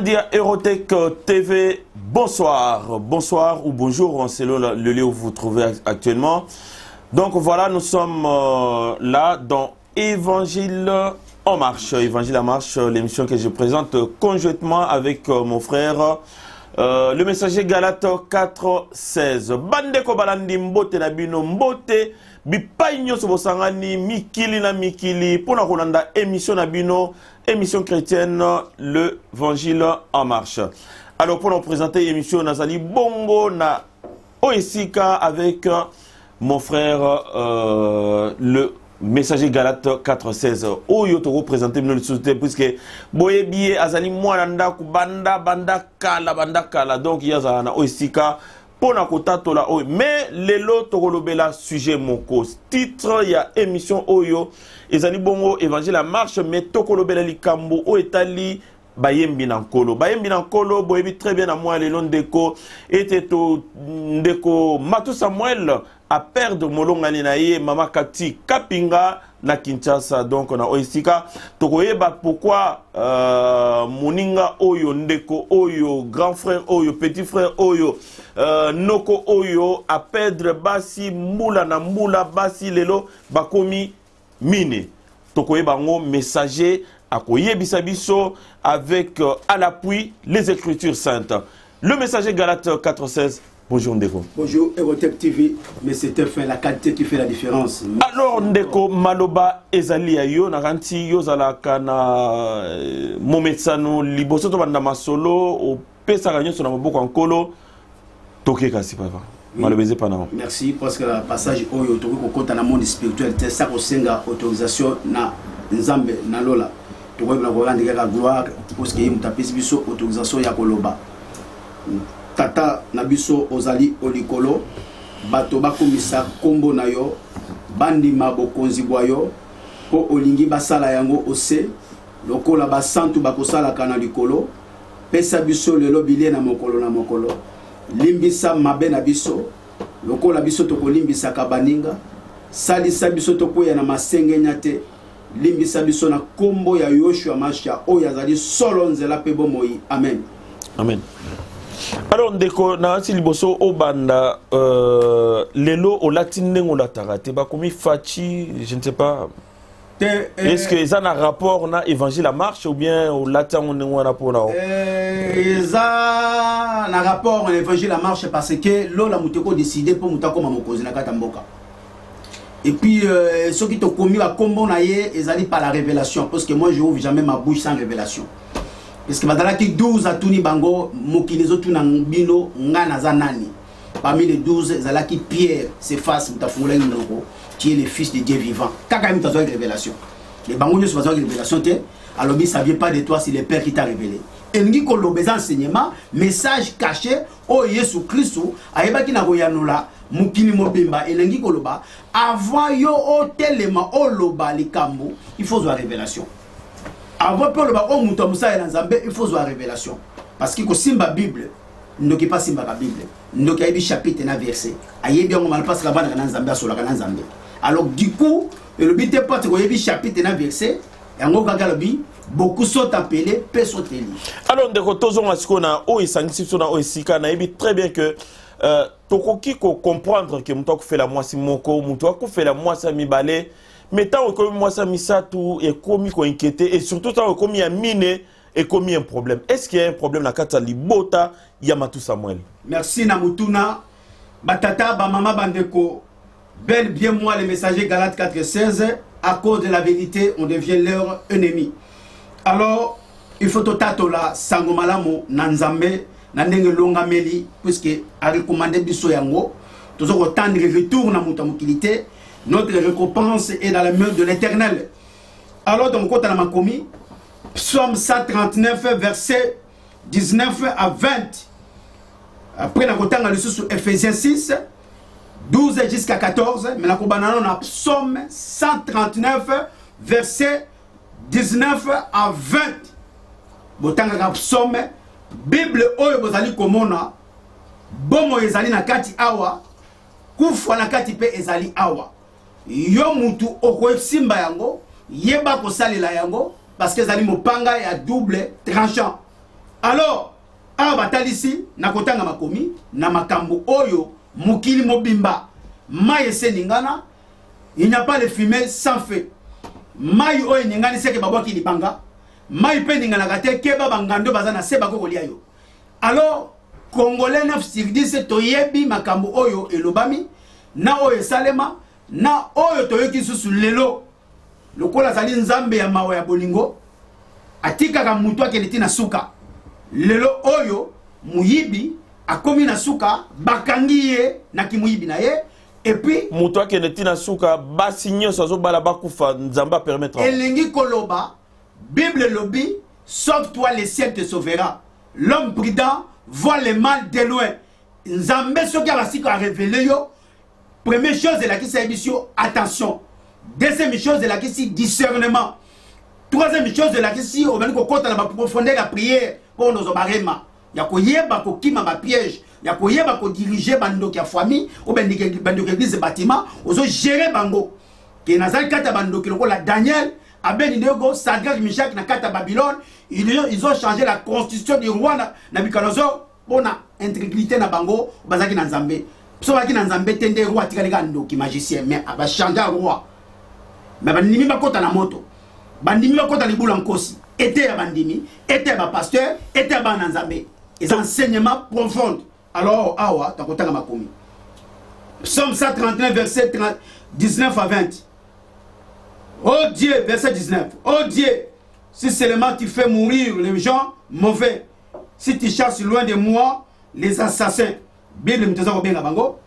Balandi ya Eurotech TV, bonsoir, bonsoir ou bonjour selon le lieu où vous vous trouvez actuellement. Donc voilà, nous sommes là dans Évangile en marche. Évangile en marche, l'émission que je présente conjointement avec mon frère, le messager Galate 4, 16. Bandeko balandi mbote na bino mbote, bipai nyonso bosangani mikili na mikili pona kolanda émission na bino, émission chrétienne, l'Évangile en marche. Alors pour nous présenter l'émission, nazali bongo na Oesika avec mon frère le messager Galate 4, 16. Oyo to représenter bino lisusu te puisque boyebi ye, azali mwana ndako banda banda kala banda kala. Donc ye azala na Oesika mpona kotatola oyo. Mais lelo tokolobela sujet moko. Titre ya émission oyo ezali bongo Évangile en marche, mais tokolobela likambo oyo etali bayembi na Nkolo. Bayembi na Nkolo, boyebi très bien na mwa lelo ndeko ete to ndeko Matu Samuel a perdre molongani na ye, mama Kati Kapinga, na Kinshasa. Donc na oyo esika tokoyeba pourquoi moninga oyo, ndeko oyo, grand frère oyo, petit frère oyo, noko oyo a perdre basi mbula na mbula, basi lelo bakomi mine. Tokoyeba yango, messager akoyebisa biso avec à l'appui les Écritures saintes. Le messager Galate 4.16. Bonjour ndeko. Bonjour Eurotech TV, mais c'est fait la qualité qui fait la différence. Alors ndeko, maloba ezali ya yo. Nakanti yo zalaka na mometsano liboso to banda masolo, opesaka nyonso na maboko ya Nkolo. Toke kasi, papa. Oui. Maloba eza pa na. Merci, parce que la passage oyo tokoki kokota na monde spirituel te sa kosenga autorisation na Nzambe na lola. Tokoki na korendre kaka gloire parce que ye moto apesi biso autorisation ya koloba. Tata na biso ozali olikolo, bato bakomisa nkombo na yo, bandima bokonzi bwa yo, mpo olingi basala yango ose lokola basantu bakosalaka na likolo. Pesa biso lelo bilie na mokolo na mokolo. Limbisa mabe na biso lokola biso tokolimbisaka baninga. Salisa biso tokweya na masengenya te. Limbisa biso na nkombo ya Yoshua Masha oyo azali solo, nzela mpe bomoi. Amen. Amen. Alors ndeko, nati liboso obanda, lelo olati ndenge olataka te, bakomi Fachi, je ne sais pas. Te. Est-ce que eza na rapport na Évangile en marche ou bien olati yango ndenge wana mpona Eza na rapport na Évangile en marche parce que lola moto ekodécider mpo moto akóma mokonzi na kati ya mboka. Et puis soki tokomi bakombo na ye, ezali par la révélation, parce que moi je ouvre jamais ma bouche sans révélation, parce que bazalaki 12, atuni bango: mokili ezotuna bino nga naza nani? Parmi les 12, ezalaki Pierre Céphas, moto afungolaki monoko: tu es le Fils de Dieu vivant. Kaka ye moto azwaki révélation, mais bango nyonso bazwaki révélation te. Alobi: ça vient pas de toi, c'est le Père qui t'a révélé. Elingi koloba eza enseignement, message caché oyo Yesu Kristu ayebaki na koyanola mokili mobimba. Elingi koloba, avant yo otelema oloba likambo, il faut zwa révélation. Avant mpe oloba oyo moto amosalela Nzambe, il faut zwa révélation, parce que kosimba Bible, ndoki mpe asimbaka Bible. Ndoki ayebi chapitre na verset, ayebi yango mala parce que avandaka na Nzambe, asolaka na Nzambe. Alors du coup elobi te pati koyebi chapitre na verset yango kaka. Alobi: beaucoup sont appelés, peu sont élus. Alors ndeko, tozonga sikoyo na oyo esangisi biso na oyo esika. Nayebi très bien que tokoki kocomprendre ke moto akufela mwasi moko, moto akufela mwasi ya mibale, mais ntango ekomi mwasi ya misato, ekomi koinquiéter, et surtout ntango ekomi ya mine, ekomi un problème. Est ce qu'il y a un problème na kati ya libota ya Matu Samuel? Merci na mutuna. Batata, bamama, bandeko, bel bien moi le messager Galate 4 16, à cause de la vérité on devient leur ennemi. Alors il faut totatola sango malamu na Nzambe na ndenge elongameli, puisque arecommande biso yango. Toza kotendre retour na moto ya mokili te. Notre récompense est dans la main de l'Éternel. Alors tokokota na makomi, Psaume 139 verset 19 à 20. Après nakotanga lisusu Ephésiens 6 12 jusqu'à 14, mais nakobanda nano na Psaume 139 verset 19 à 20. Botangaka psaume. Bible oyo bozali komona, bomoi ezali na kati awa, kufa na kati mpe ezali awa. Yo mutu okosimba yango, yeba kosalela yango, parce que ezali mopanga ya double tranchant. Alors awa batalisi na kotanga makomi na makambo oyo mokili mobimba mai ese eningana. Il n'y a pas de fumée sans feu. Mai oyo eningani seke babwaki libanga. Mai mpe eninganaka te, keba bangando baza na se bako kolia yo. Alors Congolais 9 sur 10 toyebi makambo oyo elobami na oyo esalema na oyo toyoki lisusu lelo. Lokola azali Nzambe ya mawa ya bolingo, atikaka moto akende ti na suka. Lelo oyo moyibi akomi na suka, bakangi ye na kimoyibi na ye. Et puis moto akende ti na suka, basi nyonso azobala bakufa, Nzambe apermettre. Elingi koloba Bible elobi: sauve-toi, le ciel te sauvera. L'homme prudent voit le mal de loin. Nzambe soki abasiko arévéler yo, première chose elakisi ayebisi yo attention, deuxième chose elakisi discernement, troisième chose elakisi obandi kokɔta na baprofondeur ya prière mpo nozwa barema ya koyeba kokima bapiège, ya koyeba kodirige bandoki ya famille o bandoki église, bâtiment ozogere bango. Ke nazali kati ya bandoki lokola Daniel, Abednego, Sadrach, Mishak na kati ya Babylone. Ils ont changé la constitution du roi Nabucodonosor mpona intégrité na bango. Bazalaki na Nzambe. So bazalaki na Nzambe te nde roi atikali kaka ndoki, magicien. Mais bachange ya roi, mais bandimi bakɔta na moto, bandimi bakɔta libula nkosi. Ete ya bandimi, ete ya bapasteur, ete ya bana na Nzambe, eza enseignement profonde. Alors awa takotanga makomi, Psaume 139, verset 30, 19 à 20. Oh Dieu, verset 19: Oh Dieu, si seulement tu fais mourir les gens mauvais, si tu chasses loin de moi les assassins. Bible moto aza kobenga bango.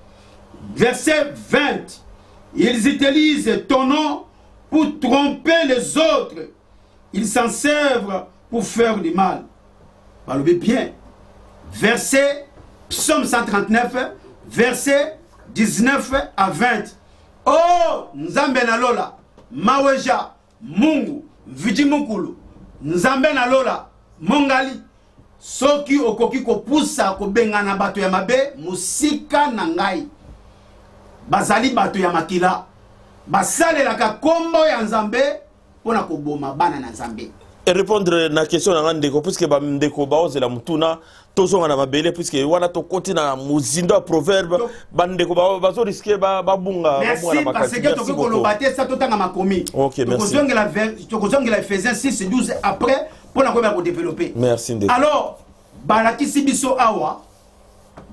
Verset 20: Ils utilisent ton nom pour tromper les autres, ils s'en servent pour faire du mal. Balobi bien. Verset, Psaume 139, verset 19 à 20. Oh Nzambe na lola, Maweja Mungu Mvidi Mukulu, Nzambe na lola mongali, soki okoki kopusa kobengana bato ya mabe mosika na ngai. Bazali bato ya makila, basalelaka nkombo ya Nzambe mpo na koboma bana na Nzambe. Répondre na question na nga ndeko, puisque bandeko baozela motuna. Tozonga na mabele, puisque wana tokoti na mozindo ya proverbe, bandeko bazorisquer babunga. Merci, parce que tokoki koloba te sa totanga makomi. Ok, merci. Tokozongela Ephésiens 6 12 après mpona koyeba kodévelopper. Merci ndeko. Alors balakisi biso awa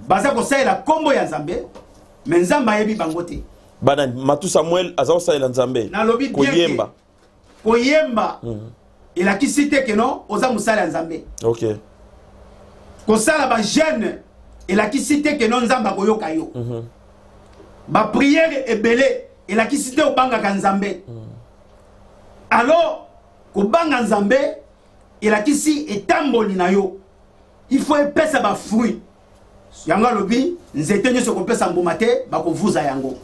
baza kosalela nkombo ya Nzambe, mais Nzambe ayebi bango te. Bana Matu Samuel aza kosalela Nzambe. Nalobi bien. Koyemba. Koyemba elakisi te ke no oza mosali ya Nzambe. Kosala bajeûne elakisi te ke no Nzambe akoyoka yo. Baprière ebele elakisi te obangaka Nzambe. Alors kobanga Nzambe elakisi etamboli na yo, il faut epesa bafruit. Yango alobi nzete nyonso ekopesa mbuma te, bakovuza yango.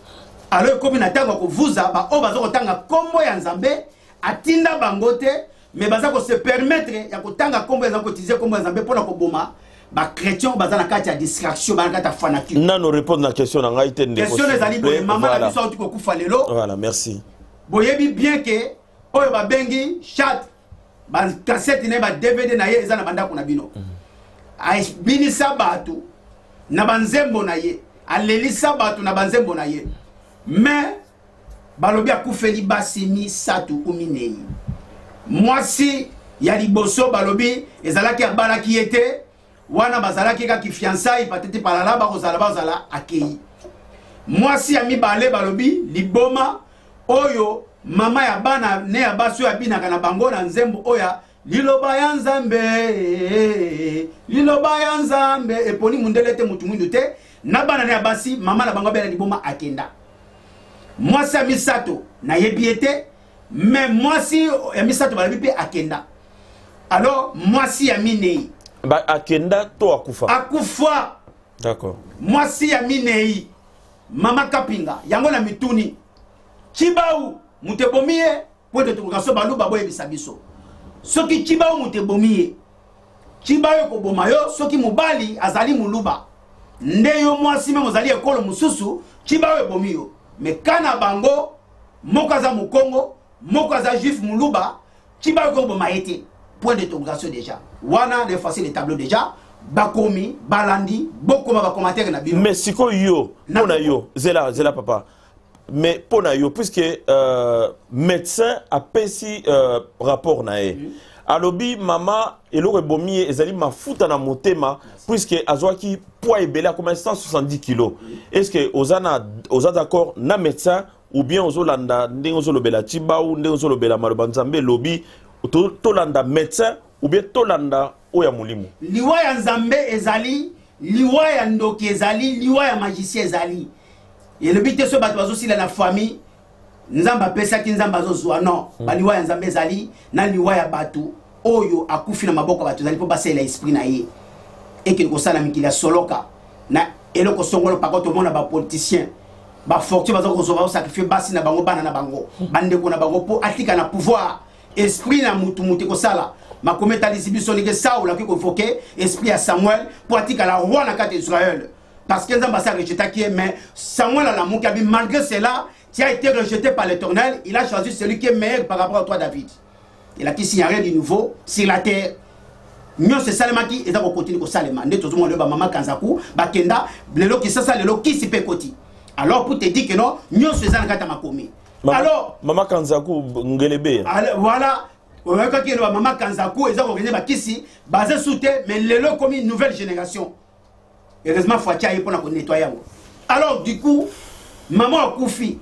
Alors ekomi na ntango ya kovuza baoyo baza kotanga nkombo ya Nzambe, atinda bango te, mais baza kose permettre ya kotanga nkombo ya Nzambe, koutiliser nkombo ya Nzambe mpona koboma bachrétien baza na kati ya distraction, baza na kati ya fanatique. Nano répondre na question na ngai te, ndeko. Question ezali boye: mama na biso auti kokufa lelo. Voilà, merci. Boyebi bien ke oyo babengi chat, bacassette na ye, ba DVD na ye eza na bandako na bino. Abinisa bato na banzembo na ye, alelisa bato na banzembo na ye, mais balobi akufeli basi misato u minei. Mwasi ya liboso balobi ezalaki abalaki ye te, wana bazalaki kaka fiançailles, patati palala, bakozala bazala, akei. Mwasi ya mibale balobi liboma, oyo mama ya bana ne ya basi oyo abinaka na bango na nzembo oyo "Liloba ya Nzambe, liloba ya Nzambe eponi mundele te, mutu mwindu te", na bana ne ya basi, mama na bango abela liboma, akenda. Mwasi ya misato nayebi ye te, mais mwasi ya misato balobi mpe akenda. Alors mwasi ya minei Ba, akenda to akufa? Akufa. Mwasi ya minei, mama Kapinga. Yango na mituni, Cibau moto ebomi ye? Po ete tokoka so baluba boyebisa biso soki Cibau moto ebomi ye. Cibau ekoboma yo soki mobali azali moluba, nde yo mwasi même ozali ekolo mosusu, Cibau ebomi yo. Mais ka na bango moko aza mokongo, moko aza juif moluba, Cibau ekoboma ye te. Point d'interrogation déjà. Wana na effacer le tableau déjà. Bakomi balandi bokoma bacommentaire na bino. Mais sikoyo yo, mpo na yo, zela zela papa, mais mpo na yo, puisque médecin apesi rapport na ye, alobi mama eloko ebomi ye ezali mafuta na motema, puisque azwaki poids ebele, akoma 170 kilo. Est ce que oza na oza d'accord na médecin ou bien ozolanda ndenge ozolobela Tibau, ndenge ozolobela maloba Nzambe elobi? Tolanda médecin ou bien tolanda oyo ya molimo? Liwa ya Nzambe ezali, liwa ya ndoki ezali, liwa ya magicien ezali. Elobi te so bato bazosila na famille, Nzambe apesaki, Nzambe azozwa, non. Baliwa ya Nzambe ezali na liwa ya bato oyo akufi na maboko ya bato ezali mpo basalela esprit na ye ekende kosala mikili ya soloka na eloko songolo. Pako tomona bapoliticien bafortune baza kozwa, bazosacrifie basi na bango, bana na bango, bandeko na bango mpo atika na pouvoir. Esprit na mutu, mutu ekosala. Makomi etalisi biso ndenge Saul akoki koinvoke esprit ya Samuel mpo atikala roi na kati ya Israel, parce que Nzambe asi arejetaki ye. Mais Samuel alamuki, abi: "Malgré cela, tu as été rejeté par l'Éternel, il a choisi celui qui est meilleur par rapport à toi, David." Elakisi ya rien du nouveau sur la terre. Nyonso esalemaki eza kokontinue kosalema. Nde tozomona lelo bamama Kanzaku bakenda lelo Kisasa, lelo kisi mpe ekoti. Alors, pour te dire que non, nyonso eza na kati ya makomi. Alors Mama Kanzaku Ngelebe. Voilà, oyokaki elo bamama Kanzaku eza kokende bakisi baza su te, mais lelo ekomi nouvelle génération. Heureusement, Fatshi aye mpona konettoyer yango. Alors du coup, mama akufi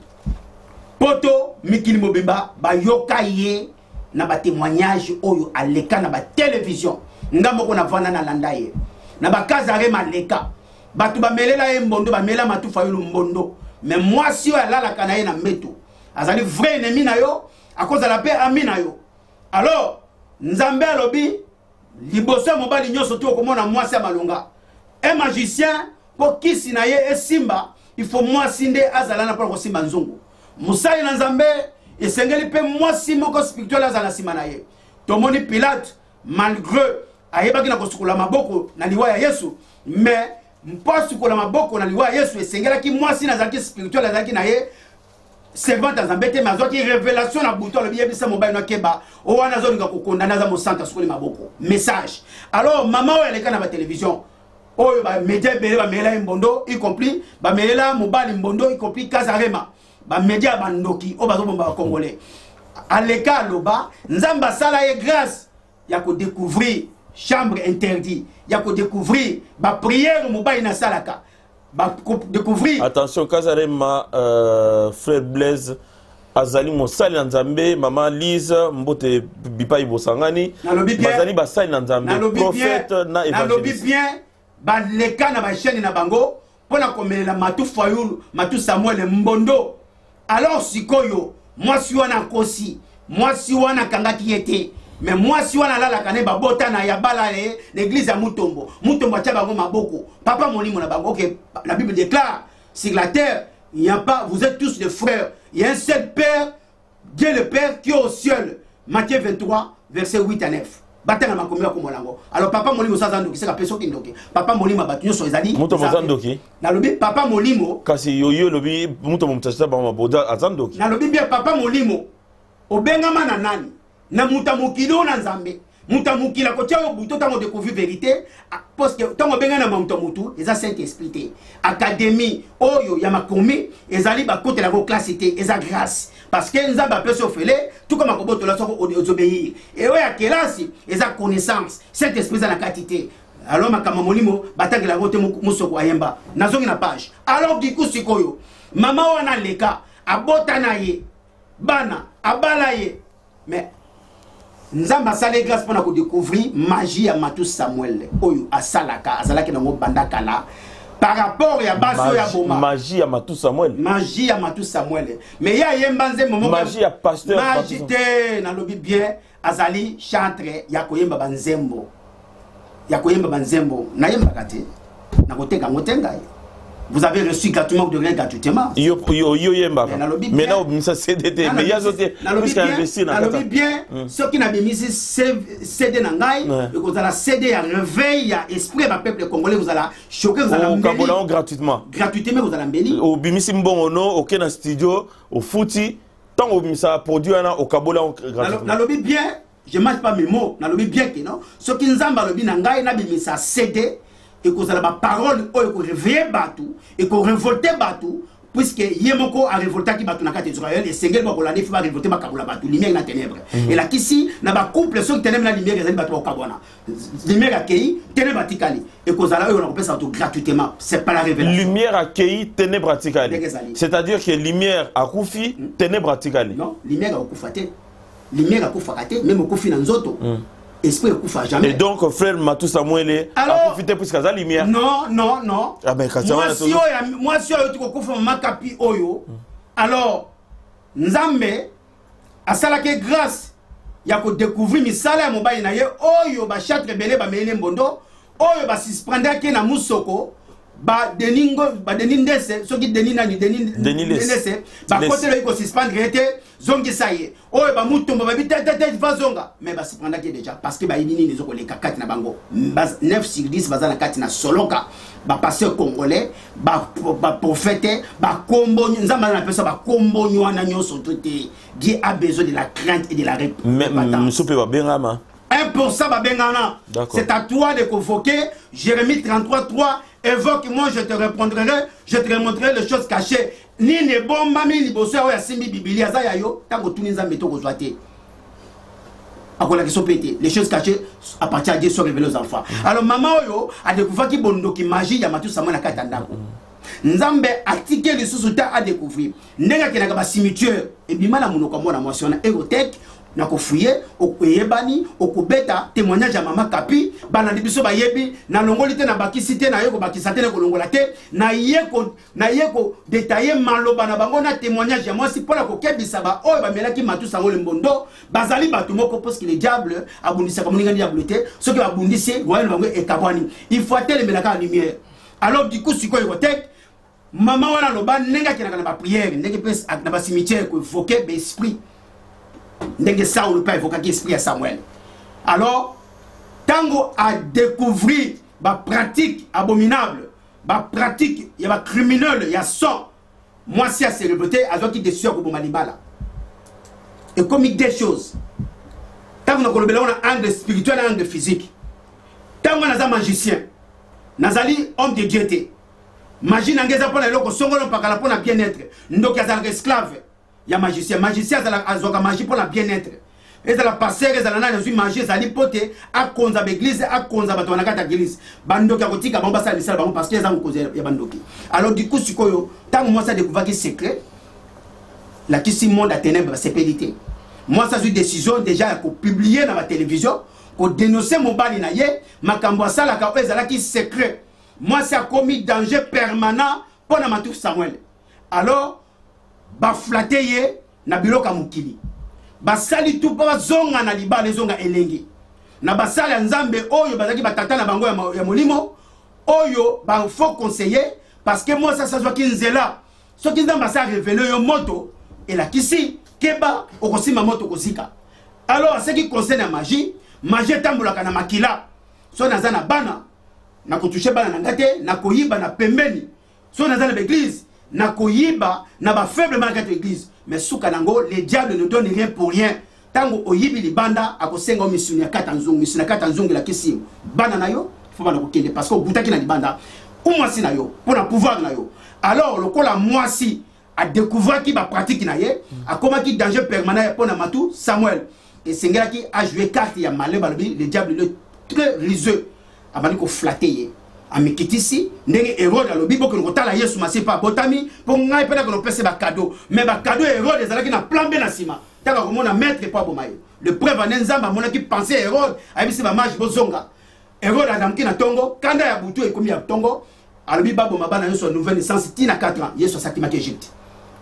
poto, mikili mobimba bayoka ye na batémoignage oyo aleka na batelevizio. Nga moko navanda, nalanda ye na bakazare maleka. Bato bamelela ye mbondo, bamela Matufa Yulu mbondo. Mais mwasi oyo alalaka na ye na mbeto azali vrai ennemi na yo, akozala mpe ami na yo. Alors Nzambe alobi liboso ya mobali nyonso to okomona mwasi ya malonga. Un magicien, mpo kisi na ye esimba, il faut mwasi nde azala na mpona kosimba nzungu. Mosali na Nzambe esengeli mpe mwasi moko spirituel azala na nsima na ye. Tomoni Pilate, malgré ayebaki na kosukola maboko na liwa ya Yesu, mais mpo asukola maboko na liwa ya Yesu, esengelaki mwasi na azalaki spirituel, azalaki na ye servante ya Nzambe te, mais azwaki révélation na butu. Alobi: "Yebisa mobali no akeba, o wana azolinga kokondana, aza mosantu, asukoli maboko." Message. Alors mama oyo aleka na batelevizio oyo, bamedia ebele bamelela ye mbondo, y compris bamelela mobali mbondo, y compris Kazarema, bamedia ya bandoki oyo bazobomba bacongolais. Aleka, aloba Nzambe asala ye grâce ya kodécouvrir chambre interdit, ya kodécouvrir baprière mobali nasalaka, badécouvrir. Attention, Kazarema, frère Blaise azali mosali na Nzambe. Mama Lise, mbote bipai bosangani. Nalobi bien. Bazali basali na Nzambe. Nalobi bien. Prophète na Nalobi évangéliste. bien, baleka na bachaîne na bango mpo na komelela Matu Fayulu, Matu Samuel mbondo. Alors sikoyo mwasi wana akosi, mwasi wana akangaki ye te, mais mwasi wana alalaka ne babota na ya bala ye na église ya Mutombo. Mutombo atia bango maboko, papa molimo na bango. Ok, la Bible déclare: sur la terre il n'y a pas, vous êtes tous des frères, il y a un seul père, Dieu le Père qui est au ciel. Matthieu 23 verset 8 à 9. Batanga makomi ya komona yango. Alors papa molimo so aza ndoki, seka mpe soki ndoki papa molimo ya bato nyonso ezali. Moto aza ndoki? Nalobi papa molimo. Kasi yo olobi moto moto atia bango maboko aza ndoki. Nalobi bien, papa molimo obengama na nani? Na moto ya mokili oyo na Nzambe? Moto ya mokili akotia yo buto ntango découvrir vérité, parce que ntango obengani na moto ya motu, eza Saint Esprit te. Académie oyo ya makomi ezali, bakotelaka classe te, eza grâce, parce que Nzambe apesi ofele tukoma kobotola soko ozobéir. Oyo ya kelasi eza connaissance, Saint Esprit eza na kati te. Alors makambo molimo batangela yango te. Mosoko ayemba, nazongi na page. Alors du coup, sikoyo mama wana aleka, abota na ye bana, abala ye, mais Nzambe asali grâce mpona kodécouvrir magie ya Matu Samuel oyo asalaka, azalaki nango banda kala par rapport ya basi oyo aboma. Magie ya Matu Samuel? Magie ya Matu Samuel, mais ye ayemba nzembo moko. Magie ya pasteur? Magie te, nalobi bien, azali chantre ya koyemba banzembo, ya koyemba banzembo. Nayembaka te, nakoteka yango te. Ngai, vous avez reçu gratuitement, vous donnez gratuitement. Yo yo yo yembaka. Nalobi. Mais na obimisa CD te, mais yazo te Nalobi puisque bien, investir na nalobi kata. Bien, soki nabimisi CD na ngai, ekozala CD ya réveil ya esprit ya bapeuple congolais. Kozala choqué, kozala okabola mbeli. Yango gratuitement? Gratuitement, kozala mbeli. Obimisi mbongo no, oke na studio, ofuti, ntango obimisa produit wana, okabola yango gratuitement? Nalobi bien. Je mâche pas mes mots, nalobi bien que non, soki Nzambe alobi na ngai nabimisa CD, ekozala baparole oyo ekoreveille bato, ekorevolte bato, puisque ye moko arevoltaki bato na kati ya Israel. Esengeli bakolanda ifi barevolte, bakabola bato, lumière na ténèbre. Elakisi na bacouple, soki ténèbre na lumière ezali, bato bakokabwana. Lumière akei, ténèbre atikali. Ekozala oyo nakopesa bato gratuitement, c'est pas la révélation. Lumière akei, ténèbre atikali. Ndenge ezali. C'est-à-dire que lumière akufi, ténèbre atikali. Non, lumière akokufa te, lumière akufaka te. Même okufi na nzoto, esprit ekufa jamais. Et donc frère Matou Samuel Alors- akufi te puisque aza lumière. Non, non, non. Ah ben, kasi wana Mwasi oyo, mwasi oyo ti kokufa, mama Kapi oyo, alors Nzambe asalaki grâce ya kodécouvrir misala ya mobali na ye oyo bachâtre ebele bameli mbondo, oyo basuspendaki na musoko, badeni ngo, badeni ndese, soki deni nani, deni Denis Lese. Ndese bakoteli kosuspendre ye te, zongisa ye. Oyo bamutombo babi te te te, va zonga, mais basuspendaki ye déjà parce que bayebi nini ezokoleka kati na bango. 9 sur 10 baza na kati na soloka. Bapasteur congolais, baprophète, bakombo Nzambe aza na pesa bakombo wana nyonso to te. Dieu a besoin de la crainte et de la Mais repentance. Mosusu mpe babengama. 1% babengana. D'accord. C'est à toi de convoquer. Jérémie 33, 3. Évoque-moi, je te répondrai, je te remontrerai les choses cachées. Nini ebombami liboso ya oyo asimbi Bibili aza ya yo? Ntango otuni Nzambe to kozwa te, akolakisa mpe te. Les choses cachées appartient à Dieu, sont révélées aux enfants. Alors mama oyo adécouvraki bondoki, magie ya Matu Samuel na kati ya ndako, Nzambe atiki lisusu te adécouvrir ndenge akendaka bacimetière. Ebima na monoko ya mwana mwasi wana eroteke na kofuye, eyebani okobeta témoignage ya mama Kapi. Balandi biso bayebi, nalongoli te, nabakisi te, naye kobakisa te, na kolongola te, naye kodétailler maloba na bango na témoignage ya mwasi mpona kokebisa baoyo bamelaki Matu Samuel mbondo. Bazali bato moko, parce que le diable abundisaka moninga diable te. Soki babundisi, royaume na bango ekabwani. Il faut atelemelaka ya lumière. Alors du coup sikoyo koteke mama wana aloba ndenge akendaka na baprière, ndenge mpe na bacimetière koévoquer baesprit, ndenge Saul mpe aévokaki esprit ya Samuel. Alors ntango adécouvrir bapratique abominable, bapratique ya bacriminel ya sang, mwasi aserévolter, azwaki décision ya koboma libala. Ekomi deux choses. Ntango nakolobela ngo na angle spirituel na angle physique, ntango naza magicien, nazali homme de Dieu te. Magie na ngai eza mpona eloko songolo mpakala, mpona bien-être. Ndoki azalaka esclave ya magicien. Magicien azwaka magie mpona bien-être. Ezala pasteur, ezala nani, azwi magie ezali mpo te akonza baeglise, akonza bato na kati ya église. Bandoki akotika bango basala misala bango parce que eza mokonzi ya bandoki. Alors du coup sikoyo, ntango mwasi adécouvraki secret, lakisi monde ya ténèbre basepeli te. Mwasi azwi décision déjà ya kopublier na batélévision, kodénoncer mobali na ye, makambo asalaka oyo ezalaki secret. Mwasi akomi danger permanent mpo na Matu Samuel. Alors baflatter ye na biloko ya mokili, basali tu mpo bazonga na libala, ezonga elengi na basali ya Nzambe oyo bazalaki batata na bango ya molimo, oyo bafaux conseiller, parce que mwasi asi azwaki nzela. Soki Nzambe asi arévéler yo moto, elakisi keba, okosimba moto, okozika. Alors aseki conseil na magie. Magie etambolaka na makila. So naza na bana, nakotoucher bana na ngai te, nakoyiba na pembeni. So naza na baeglise, nakoyiba na bafaible bana kati ya église. Mais suka nango, le diable ne donne rien pour rien. Ntango oyibi libanda, akosenga yo misuni ya kati ya nzungu. Misuni ya kati ya nzungu elakisi bana na yo fo bana kokende, parce que obutaki na libanda u mwasi na yo mpo na pouvoir na yo. Alors lokola mwasi adécouvraki bapratique na ye, akomaki danger permanent mpo na Matu Samuel. Esengelaki ajouer carte ya malin. Balobi le diable le très ruseux, abandi koflatter ye, amikitisi ndenge Hérode alobi: "Bokende kotala Yesu Masihi mpe abotami, mpo ngai mpe nakende kopesa bacadeau." Mais bacadeau ya Hérode ezalaki na plan B na nsima. Ntango akomona maître mpo aboma ye, le preuve ane Nzambe amonaki pensée ya Hérode, ayebisi bamage: "Bozonga." Hérode adamuki na ntongo, kanda ya butu ekomi ya ntongo, alobi baboma bana nyonso ya nouvelle naissance ntina 4 ans. Yesu asakimaki Egypte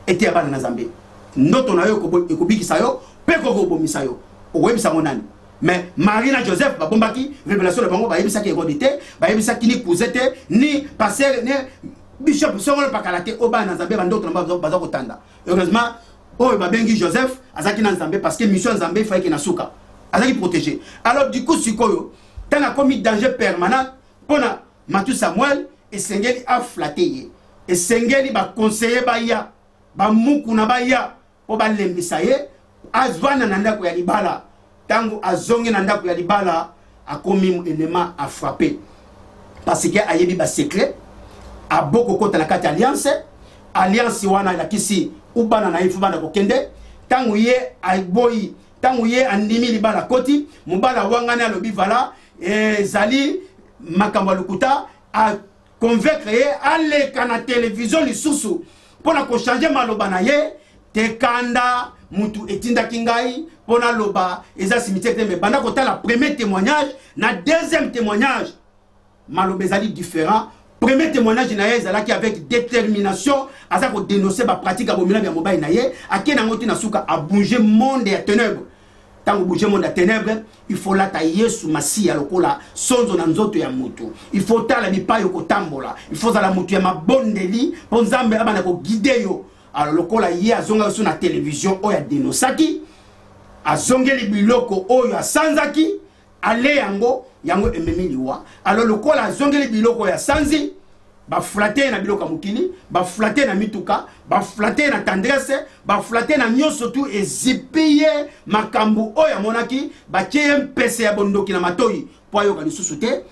ete ya bana na Nzambe. Ndoto na yo ekobikisa yo mpe kokobomisa yo, okoyebisa yango nani? Mais Marie na Joseph babombaki révélation na bango. Bayebisaki Hérode te, bayebisaki ni cousin te, ni pasteur, ni bishop songolo pakala te. Oyo bana na Nzambe, bandoto na bango baza kotanda. Heureusement oyo babengi Joseph azalaki na Nzambe, parce que mission ya Nzambe efayaki na suka, azalaki protégé. Alors du coup sikoyo, ntango akomi danger permanent mpona Matu Samuel, esengeli aflatter ye, esengeli baconseiller baya, bamukuna baya mpo balembisa ye, azwana na ndako ya libala. Ntango azongi na ndako ya libala, akomi élément à frapper parce que ayebi basecret, abokokota na kati alliance. Alliance wana elakisi ubana na ye fu bana kokende. Ntango ye aboyi, ntango ye andimi libala, koti mobala wangani, alobi vala ezali makambo ya lokuta. Aconvaincre ye, aleka na televizio lisusu mpo na kochange maloba na ye te. Kanda mutu etindaki ngai mpo naloba eza cimetière te. Me banda kotala premier témoignage na deuxième témoignage, maloba ezali différent. Premier témoignage na ye ezalaki avec détermination, aza kodénonce bapratique abominable ya mobali na ye. Ake nango ti na suka, abouge monde ya ténèbre. Ntango bouge monde ya ténèbre, il faut lata Yesu Masiya lokola sonzo na nzoto ya motu. Il faut tala bipai okotambola, il faut ozala motu ya mabondeli mpo Nzambe abanda koguide yo. Alors lokola ye azongaki so na télévision oyo adenosaki, azongeli biloko oyo asanzaki, ale yango, yango ememi liwa. Alors lokola azongeli biloko oyo asanzi, baflatte ye na biloko ya mokili, baflatte ye na mituka, baflatte ye na tendresse, baflatte ye na nyonso tu, ezipi ye makambo oyo amonaki. Batie ye mpese ya bondoki na matoi mpo ayoka lisusu te,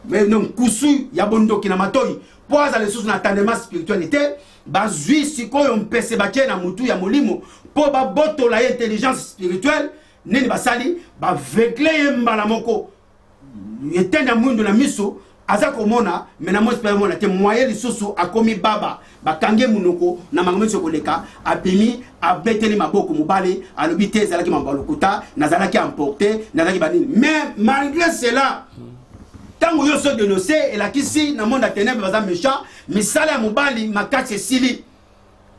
nkusu ya bondoki na matoi mpo azala lisusu na tendement spirituel te. Bazwi sikoyo mpese, batie na mutu ya molimo mpo babotola ye intelligence spirituelle. Nini basali? Bavegle ye mbala moko, etende ya mwindu na miso aza komona me na mwesi mpe amona te. Moye lisusu akomi baba, bakangi ye monoko na makambo nyonso koleka. Abimi, abeteli maboko mobali, alobi te ezalaki mambo ya lokuta, nazalaki emporte, nazalaki banini. Mais malgré cela, ntango yo so dénonce, elakisi na monde ya ténèbre baza méchant. Misala ya mobali makasi esili,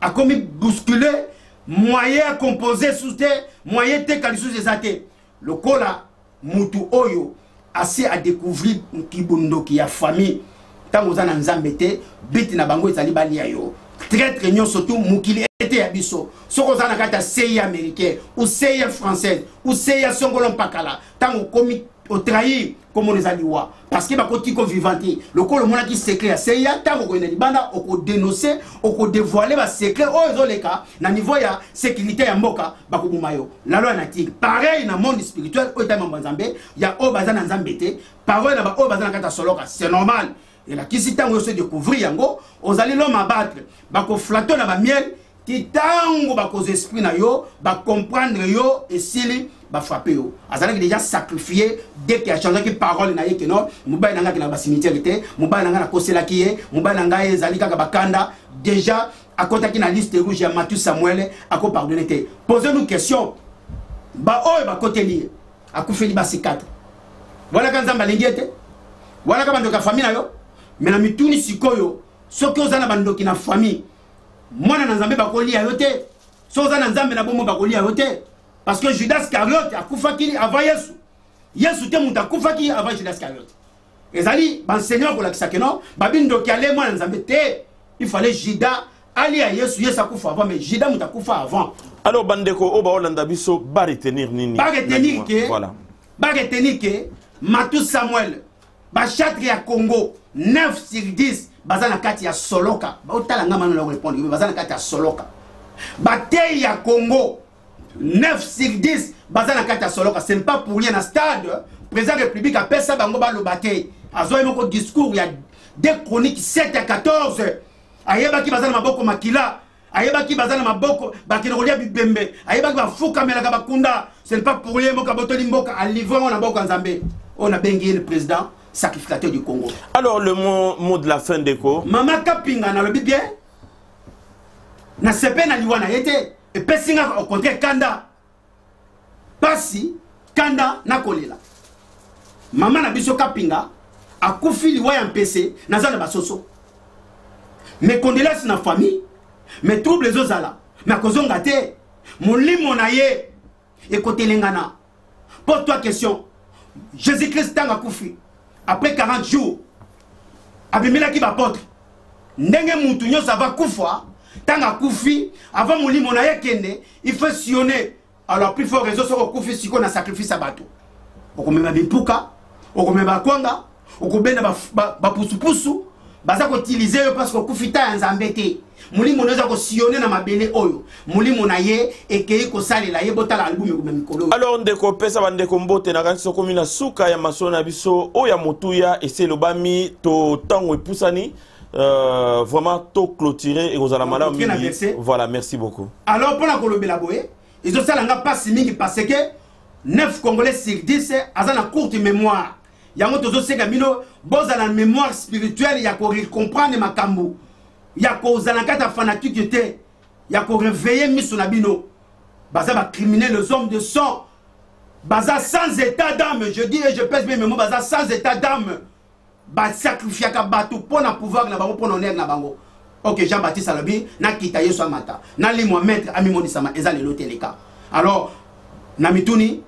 akomi bouscule, moyen ya compose susu te, moyen teka lisusu eza te. Lokola mutu oyo asi adécouvrir kibondoki ya famille, ntango oza na Nzambe te, biti na bango ezali balia yo. Traître nyonso tu, mokili ete ya biso. Soki oza na kati ya CIA américain ou CIA française ou CIA songolo mpakala, ntango okomi otrahir, komona eza liwa, parce que bakoti ko vivant te. Lokola omonaki secret ya CIA, ntango okoyenda libanda, okodénonce, okodévoile basecret oyo ezoleka na niveau ya sécurité ya mboka, bakoboma yo. La loi nature pareil na monde spirituel oyo etali mambo ya Nzambe, ya oyo baza na Nzambe te, parole na baoyo baza na kati ya soloka, c'est normal. Elakisi ntango yo so découvrir yango, ozali l'homme à battre. Bakoflatte na bamiel ti ntango bakozwa esprit na yo, bacomprendre yo, esili, bafrappe yo. Azalaki déjà sacrifié dès que achangeaki parole na ye ke non, mobali na ngai akendaka bacimetière te, mobali na ngai nakoselaki ye, mobali na ngai ezali kaka bakanda. Déjà akɔtaki na liste rouge ya Mathieu Samuel, akopardonne te. Posez nous question, baoyo bakoteli ye, akufeli basi 4, walaka Nzambe alingi ye te, walaka bandoki ya famille na yo. Me na mituni sikoyo, soki oza na bandoki na famille, mwana na Nzambe bakolia yo te. Soki oza na Nzambe na bomo, bakolia yo te, parce que Judas Iscariote akufaki avant Yesu. Yesu te moto akufaki avant Judas Iscariote. Ezali baenseignant kolakisa ke non, babi ndoki ale mwana Nzambe te. Il fallait Judas alia Yesu, Yesu akufa avant, mais Judas moto akufa avant. Alors bandeko oyo baolanda biso, baretenir nini? Baretenir ke voilà. Baretenir ke Matu Samuel, bachatre ya Congo 9 sur 10 baza na kati ya soloka. Otala nga mano na korépondre, baza na kati ya soloka. Bateyi ya Congo 9 sur 10 baza na kati ya soloka. Ce n'est pas pour rien na stade président République apesa bango baloba te. Azwaki moko discours ya 2 Chronique 7 ya 14. Ayebaki baza na maboko makila, ayebaki baza na maboko bakende kolia bibembe, ayebaki bafukamelaka bakunda. Ce n'est pas pour rien moko abotoli mboka, alivre ngo na mboka Nzambe oyo nabengi ye le président sacrificateur du Congo. Alors le mot de la fin, ndeko. Mama Kapinga, nalobi bien, nasepe na liwa na ye te. Epesi nga au contraire kanda, pasi, kanda nakolela. Mama na biso Kapinga akufi liwa ya mpese, naza na basoso. Mes condoléances na famille. Mes troubles ezozala, me akozonga te. Molimo na ye ekotelengana. Pose toi question, Jésus Christ ntango akufi, après 40 jours abimelaki baapôtre. Ndenge mutu nyonso ava kufa, ntango akufi, avant molimo na ye kende, il faut sillonner. Alors plus fort raison soki okufi sikoyo na sacrifice ya bato, okomema bimpuka, okomema bakwanga, okobenda bapusupusu. Baza koutilize yo parce que okufi ta ya Nzambe te. Molimo na yo eza kosillonne na mabele oyo. Molimo na ye ekei kosalela ye. Botala album ekobima mikolo oyo. Alors ndeko, pesa bandeko mbote. Nakanisi tokomi na suka ya masolo na biso oyo ya motuya esi elobami to ntango epusani. Vraiment to clôturer ekozala malamu mingi. Voilà, merci beaucoup. Alors mpona kolobela boye ezosala nga mpasi mingi parce que 9 Congolais sur 10 aza na courte mémoire. Yango tozoseka bino bozala na mémoire spirituelle ya korecomprendre makambo, ya kozala na kati ya fanatique te, ya koreveille miso na bino. Baza bacriminel, les hommes de sang, baza sans état d'âme. Je dis et je pèse bien mes mots, baza sans état d'âme. Basacrifiaka bato mpo na pouvoir na bango, mpo na honneur na bango. Ok, Jean-Baptiste alobi nakita, Yesu amata, nalimwa, maître amimonisama, eza lelo te leka. Alors na mituni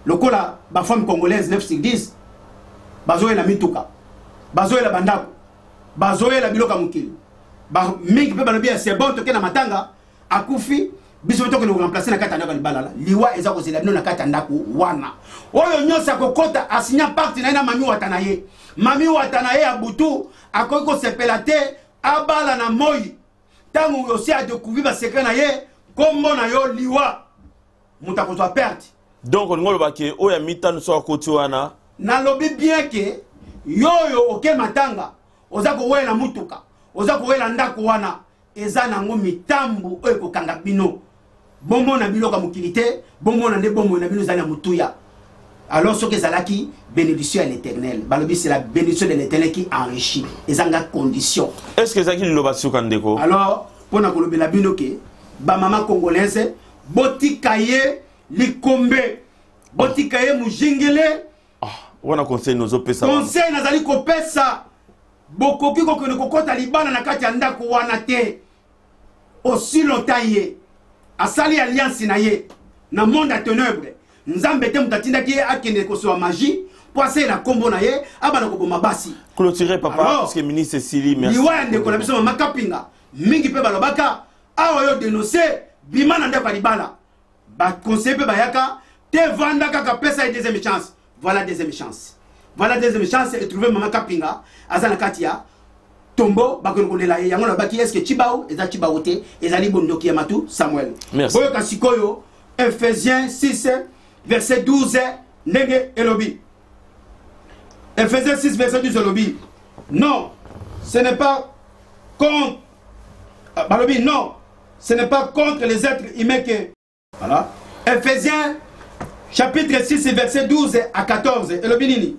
lokola bafemme congolaise 9 sur 10 bazoyela mituka, bazoyela bandako, bazoyela biloko ya mokili mingi, mpe balobi ya c'est bon, toke na matanga, akufi, biso tokende koremplace na kati ya ndako ya libala. Liwa eza kozela bino na kati ya ndako wana. Oyo nyonso akokota asinya pacte na ye na mami wata na ye, mami wata na ye ya butu akoki kosepela te abala na moi. Ntango osi adécouvrir basecret na ye, nkombo na yo liwa, moto akozwa perte. Donc olingi oloba ke oyo ya mitano so akoti wana? Nalobi bien ke yo oyo oke matanga, oza kowela mutuka, oza kowela ndako wana, eza nango mitambu oyo ekokanga bino. Bomona biloko ya mokili te, bomona nde bomoi na bino ezali na motuya. Alors soki ezalaki bénédiction ya l'Éternel, balobi c'est la bénédiction de l'Éternel qui enrichit, ezanga condition. Est ce que ezalaki liloba suka, ndeko? Alors mpo na kolobela bino ke bamama congolaise, botika ye likombe, botika ye mojingele. Ah, wana conseil nozopesa? Conseil nazali kopesa, bokoki kokende kokɔta libala na kati ya ndako wana te aussi longtemps ye asali alliance na ye na monde ya ténèbre. Nzambe te moto atindaki ye akende kosoa magie mpo asalela nkombo na ye, abanda koboma basi. Clôturer, papa. Alors, parce que ministre Sili, merci. Liwa ya ndeko na biso mama Kapinga, mingi mpe balobaka awa yo dénonce, bima na ndako ya libala. Baconseiller mpe bayaka te, vanda kaka, pesa ye deuxième chance. Voilà deuxième chance, voilà deuxième chance. Etrouve mama Kapinga aza na kati ya tombo, bakoni kolela ye. Yango nalobaki, est ce que Chibao eza Chibao te, ezali bondoki ya Matu Samuel. Boyoka sikoyo Ephésiens 6 verset 12 ndenge elobi. Ephésiens 6 verset 12 elobi: non, ce n'est pas contre, balobi non, ce n'est pas contre les êtres humains que, voilà, Ephésiens chapitre 6 verset 12 à 14 elobi nini?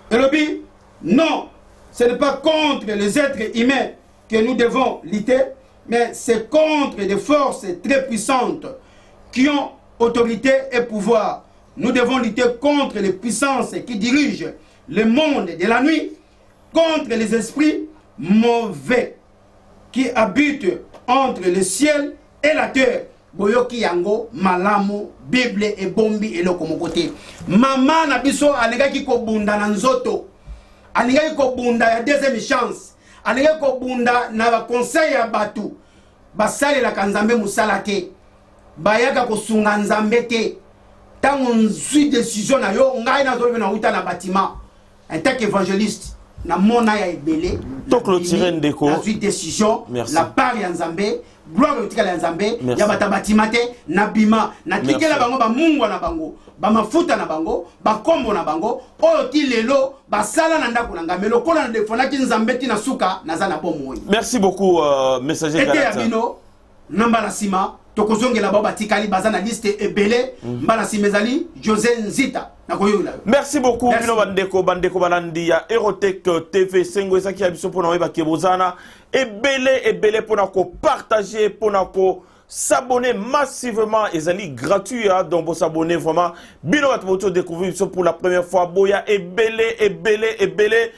Elobi: non, ce n'est pas contre les êtres humains que nous devons lutter, mais c'est contre des forces très puissantes qui ont autorité et pouvoir. Nous devons lutter contre les puissances qui dirigent le monde de la nuit, contre les esprits mauvais qui habitent entre le ciel et la terre. Boyoki yango malamu, Bible ebombi eloko moko te. Mama na biso alingaki kobunda na nzoto, alingaki kobunda ya deuxième chance, alingaki kobunda na baconseil ya bato basalelaka Nzambe mosala te, bayaka kosunga Nzambe te. Ntango nzwi décision na yo, ngai nazolobi nauta na bâtiment en tant qu'évangéliste, namona ya ebele. To clôturer, ndeko. Nazwi décision la part ya Nzambe, gloire etikala ya Nzambe. Ya bato ya batima te, nabima, natikela bango bamungwa na bango, bamafuta na bango, bakombo na bango oyo ti lelo basala na ndako na ngai. Me lokola nadefonaki Nzambe ti na suka, naza na bomoi. Merci beaucoup, messager. Ete ya bino na mbala nsima tokozongela bao batikali, baza na liste ebele. Mbala nsima ezali José Nzita, nakoyola yo. Merci beaucoup. Bino bandeko, bandeko balandi ya Erotec TV, sengo ezaki ya biso mpona oyeba ke bozana ebele ebele mpona kopartage, mpona ko s'abonner massivement. Ezali gratuit, hein, donc bosabonner vraiment. Bino bato bauti découvrir biso pour la première fois, boya ebele ebele ebele.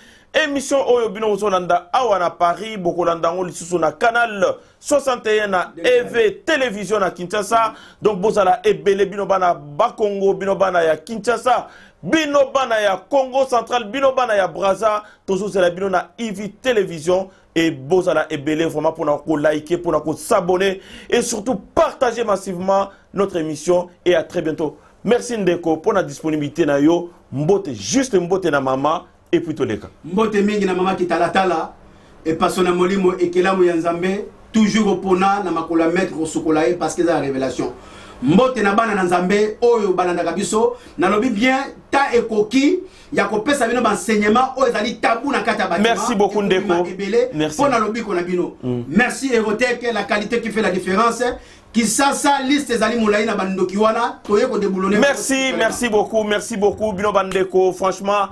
Émission oyo bino bozolanda awa na Paris, bokolanda yango lisusu na canal 61 na EV Télévision na Kinshasa. Donc bozala ebele, bino bana Bakongo, bino bana ya Kinshasa, bino bana ya Congo Central, bino bana ya Braza, tozozela bino na EV Télévision. Et bozala ebele vraiment mpona koliker, mpona kosabonner et surtout partager massivement notre émission. Et à très bientôt. Merci ndeko mpona disponibilité na yo. Mbote, juste mbote na mama. Et puis toleka. Mbote mingi na mama kitalatala epaso na molimo ekelamu ya Nzambe toujours opona na makolo ya maître kosukola ye parce que eza la révélation. Mbote na bana na Nzambe oyo balandaka biso, nalobi bien ta ekoki ya kopesa bino ba enseignement oyo ezali tabou na kati ya bâtiment. Merci beaucoup ndeko. Ebele mpo na lobiko na bino. Merci Erotec, la qualité qui fait la différence. Kisasa liste ezali molai na bandoki wana toye ko déboulonner. Merci, merci beaucoup, merci beaucoup bino bandeko. Franchement,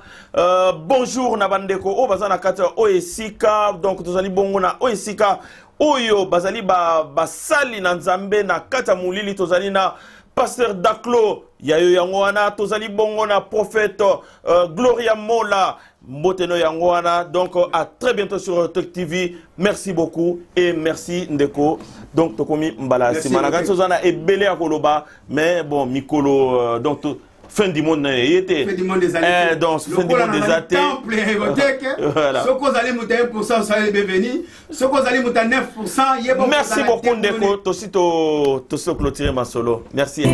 bonjour na bandeko oyo baza na kati ya oyo esika. Donc tozali bongo na oyo esika oyo bazali basali na Nzambe na kati ya molili. Tozali na Pasteur Daclo yayo yango wana, tozali bongo na prophète Gloria Mola mboteno yango wana. Donc à très bientôt sur Tech TV. Merci beaucoup et merci ndeko. Donc tokomi mbala nsima na kanisi oza na ebele ya koloba, mais bon mikolo donc fin du monde na ye te. Fin du monde ezali te. Donc fin du monde eza te. Temple Erotec. Voilà. Soki ozali moto ya 1%, ozali bienvenu. Soki ozali moto ya 9%, yeba Merci kozala beaucoup te ndeko. koloni. Tosi tosi clôturer masolo. Merci.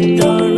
The